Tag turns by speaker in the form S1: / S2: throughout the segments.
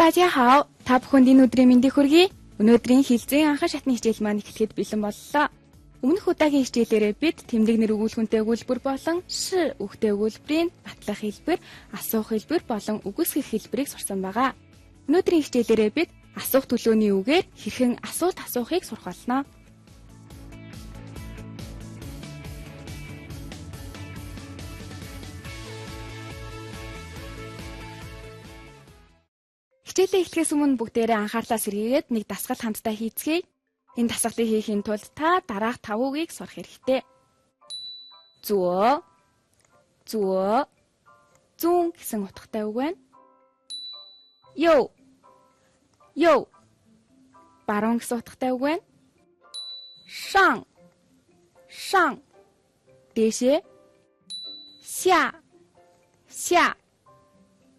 S1: 大家好. Та бүхэнд энэ өдрийн мэндийг хүргэе. Өнөөдрийн хэлцэн анхан шатны хичээл маань эхлэхэд бэлэн боллоо. Өмнөх удаагийн хичээлээрээ бид тэмдэг нэр өгүүлэхүнтэй өгүүлбэр болон 是 үгтэй өгүүлбэрийн батлах хэлбэр, асуух хэлбэр болон үгүйсгэх хэлбэрийг сурсан байгаа. Өнөөдрийн хичээлээрээ бид асуух төлөөний үгээр хэрхэн асуулт асуухыг сурах болно. Хичээлээ эхлэхээс өмнө бүгдээрээ анхаарлаа сэргээгээд нэг дасгал хамтдаа хийцгээе. Энэ дасгалыг хийхийн тулд та дараах 5 үгийг сурах хэрэгтэй. 左, 左, зүүн гэсэн утгатай үг байна. 右, 右, баруун гэсэн утгатай үг байна. 上, 上, дээшээ. 下, 下,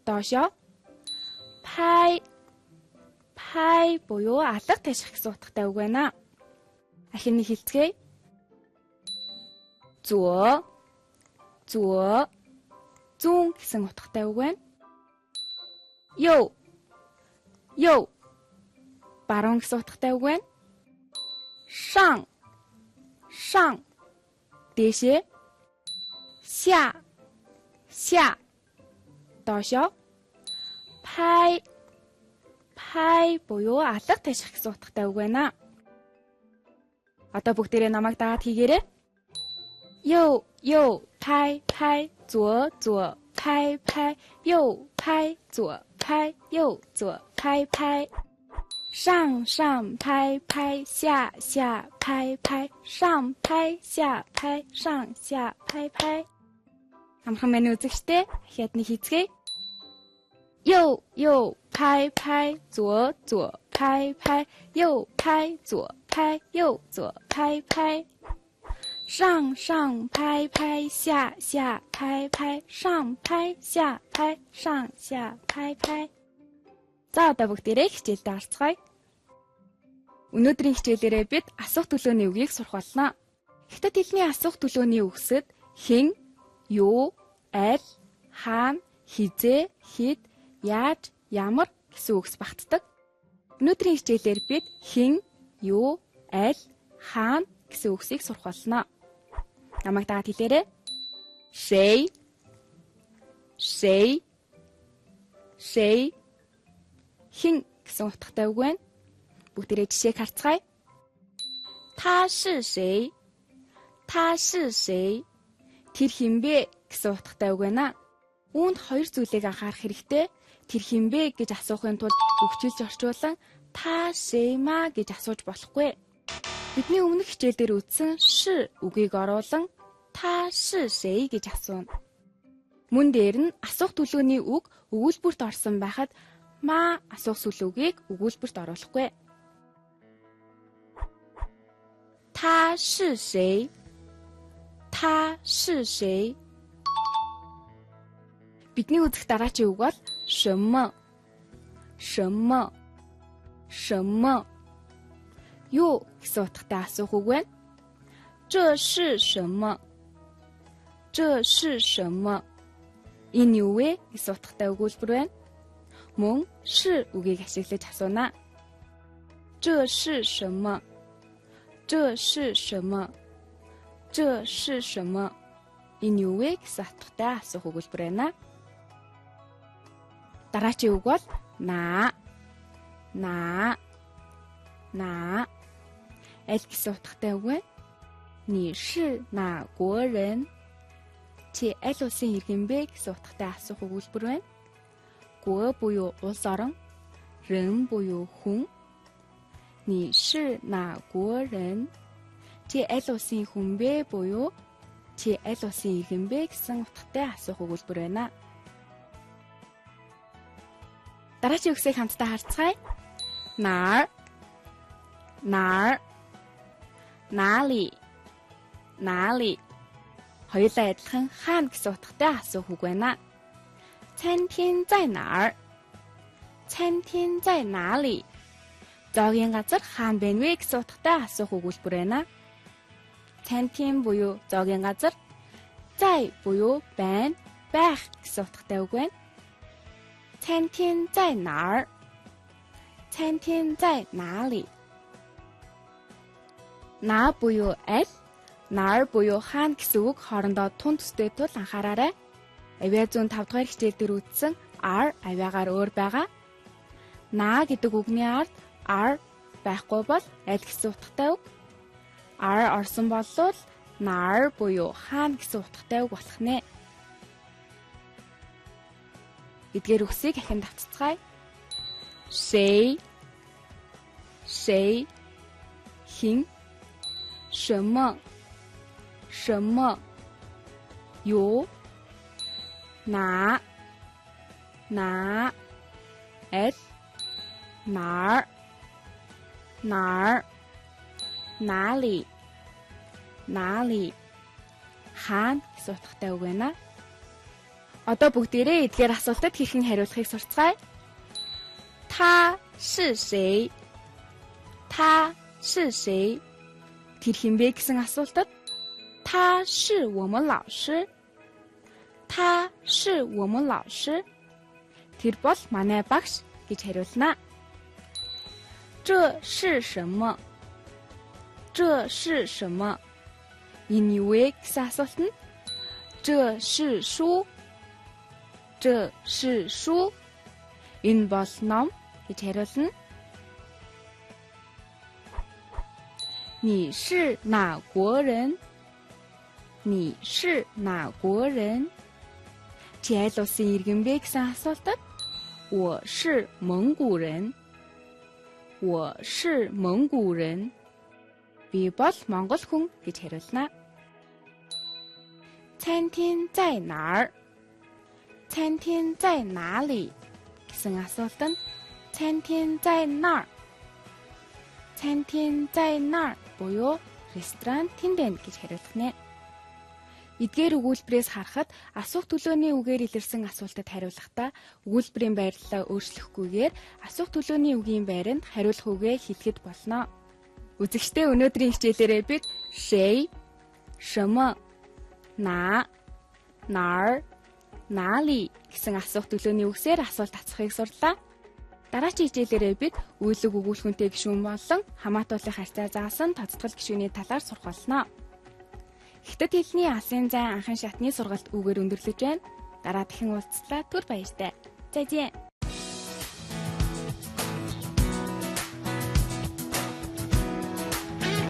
S1: доошоо. 拍, 拍 буюу алга таших гэсэн утгатай үг байна. Ахин нэг хэлцгээе. 左, 左, зүүн гэсэн утгатай үг байна. 右, 右, баруун гэсэн утгатай үг байна. 上, 上, дээшээ. 下, 下, доошоо. 拍, 拍 буюу алга таших гэсэн утгатай үг байна. Одоо бүгдээрээ намайг дагаад хийгээрэй. 右右拍拍左左拍拍右拍左拍右左拍拍上上拍拍下下拍拍上拍下拍上下拍拍 Амархан байна үзэгчтэй. Дахиад нэг хийцгээе. 右右拍拍左左拍拍右拍左拍右左拍拍上上拍拍下下拍拍上拍下拍上下拍拍 За одоо бүгдээрээ хичээлдээ орцгоё. Өнөөдрийн хичээлээрээ бид асуух төлөөний үгийг сурах болно. Хятад хэлний асуух төлөөний үгсэд хэн, юу, аль, хаана, хэзээ, хэд, яаж, ямар гэсэн үгс багтдаг. Өнөөдрийн хичээлээр бид хэн, юу, аль, хаана гэсэн үгсийг сурах болно. Намайг дагаад хэлээрэй. 谁, 谁, 谁 хэн гэсэн утгатай үг байна. Бүгдээрээ жишээг харцгаая. 他是谁? 他是谁? Тэр хэн бэ гэсэн утгатай үг байна. Үүнд хоёр зүйлийг анхаарах хэрэгтэй. Тэр хэн бэ гэж асуухын тулд өгчилж орчуулан 他谁ма гэж асууж болохгүй. Бидний өмнөх хичээл дээр үзсэн 是 үгийг оруулан 他是谁 гэж асууна. Мөн дээр нь асуух төлөөний үг өгүүлбэрт орсон байхад ма асуух сүл үгийг өгүүлбэрт оруулахгүй. 他是谁? 他是谁? Бидний үзэх дараачийн үг бол 什么, 什么, 什么 юу гэсэн утгатай асуух үг байна. 这是什么? 这是什么? Энэ юу вэ гэсэн утгатай өгүүлбэр байна. Мөн 是 үгийг ашиглаж асууна. 这是什么? 这是什么? 这是什么? Энэ юу вэ гэсэн утгатай асуух өгүүлбэр байна. Дараачийн үг бол 哪, 哪, 哪 аль гэсэн утгатай үг байна. 你是哪国人? Чи аль улсын иргэн бэ гэсэн утгатай асуух өгүүлбэр байна. 国 буюу улс орон, 人 буюу хүн. 你是哪国人? Чи аль улсын хүн бэ буюу чи аль улсын иргэн бэ гэсэн утгатай асуух өгүүлбэр байна. Дараагийн үгсийг хамтдаа харцгаая. 哪儿, 哪儿, 哪里, 哪里 хоёулаа адилхан хаана гэсэн утгатай асуух үг байна. 餐厅在哪儿? 餐厅在哪里? Зоогийн газар хаана байна вэ гэсэн утгатай асуух өгүүлбэр байна. 餐厅 буюу зоогийн газар, 在 буюу байна, байх гэсэн утгатай үг байна. 餐厅在哪儿?餐厅在哪里? На буюу аль, нар буюу хаана гэсэн үг хоорондоо тун төстэй тул анхаараарай. Авиа зүүн 5 дугаар хичээл дээр үздсэн R авиагаар өөр байгаа. На гэдэг үгний ард R байхгүй бол аль гэсэн утгатай үг. R орсон болвол нар буюу хаана гэсэн утгатай үг болох нэ. Эдгээр үгсийг ахин давтацгаая. 谁谁хэн 什么什么юу哪哪аль哪儿哪儿哪里哪里хаана гэсэн утгатай үг байна. Одоо бүгдээрээ эдгээр асуултад хэрхэн хариулахыг сурцгаая. 他是谁? 他是谁? Тэр хэн бэ гэсэн асуултад 他是我们老师. 他是我们老师. Тэр бол манай багш гэж хариулна. 这是什么? 这是什么? Энэ юу вэ гэсэн асуулт нь 这是书. 这是书. Энэ бол ном гэж хариулна. 你是哪国人? 你是哪国人? Чи аль улсын иргэн бэ гэсэн асуултад 我是蒙古人. 我是蒙古人. Би бол монгол хүн гэж хариулна. 餐厅在哪儿? 餐厅在哪里гэсэн асуулт нь 餐厅在哪儿? 餐厅在哪儿буюу ресторан тэнд байна гэж хариулах нэ. Эдгээр өгүүлбэрээс харахад асуух төлөөний үгээр илэрсэн асуултад хариулахдаа өгүүлбэрийн байрлалаа өөрчлөхгүйгээр асуух төлөөний үгийн байранд хариулах үгээ хэлэхэд болно. Үзэгчдээ өнөөдрийн хичээлээрээ бид 谁, 什么, 哪, 哪儿, 哪里 гэсэн асуух төлөөний үгсээр асуулт асуухыг сурлаа. Дараагийн хичээлээрээ бид үйлэг өгүүлэхүүнтэй гишүүн болон хамаатуулах харьцаа заасан тодтгол гишүүний талаар сурах болно. Хятад хэлний алсын зайн анхан шатны сургалт үүгээр өндөрлөж байна. Дараа дахин уулзлаа. Түр баяртай. 再见.